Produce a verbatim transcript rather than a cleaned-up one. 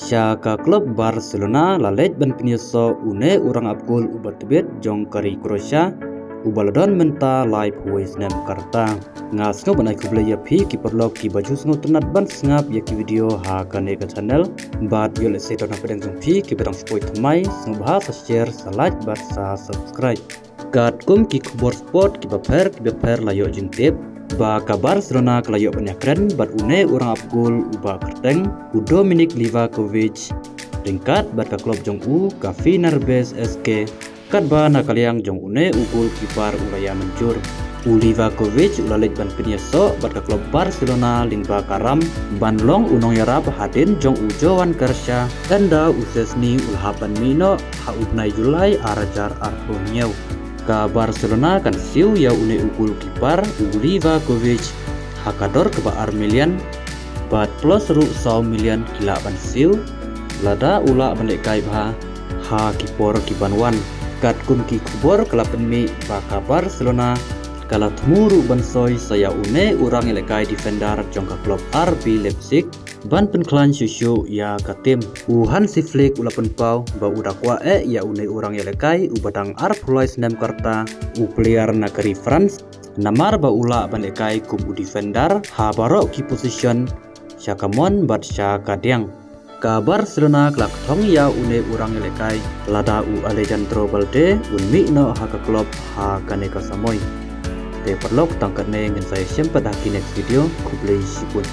Sha ka klub Barcelona la leit ban pynïasoh une u rangap gol uba tbit jong ka ri Croatia, uba la don mynta laiphew wei snem ka rta. Nga sngewbha ban ai khublei ïa phi ki paralok kiba ju sngewtynnat ban sngap ïa ki video ha kane ka channel. Bad ïoh lehse don hapdeng jong phi kiba dang shu poi thymmai, sngewbha sa share, sa like bad sa subscribe. Katkum ki khubor sport kiba pher kiba pher la ïoh jingtip ba ka Barcelona ka la ïoh ban ïakren bad une u rangap gol uba kyrteng u Dominik Livakovic, ryngkat bad ka klub jong u ka Fenerbahce S K, katba na ka liang jong une u golkipar u la ïa mynjur. U Livakovic u la leit ban pynïasoh bad ka klub Barcelona lyngba ka ram ban long u nongïarap hadien jong u Joan Garcia, ynda u Szczesny u la hap ban mih noh ha u bnai July ar hajar arphew hynñiew. Ka Barcelona kan siew ïa une u golkipar u Livakovic ha ka dor kaba ar million, bad plus ruh saw million ki lah ban siew lada u lah ban lehkai bha ha ki por ki ban wan. Katkum ki khubor ka la pynmih ba ka Barcelona ka la thmu ruh ban soi sa ïa une u rangïalehkai defender jong ka klub R B Leipzig ban pynkhlaiñ shuh shuh ïa ka tim. U Hansi Flick u la pynpaw ba u da kwah eh ïa une u rangïalehkai uba dang arphew lai snem ka rta, u player na ka ri France, namar ba u lah ban lehkai kum u defender ha baroh ki position, sha ka mon bad sha ka diang. Ka Barcelona ka la kthong ïa une u rangïalehkai lada u Alejandro Balde un mih noh ha ka klub ha kane ka samoi. Te paralok, tang katne, ngin sa ïashem pat ha ki next video. Khublei shibun.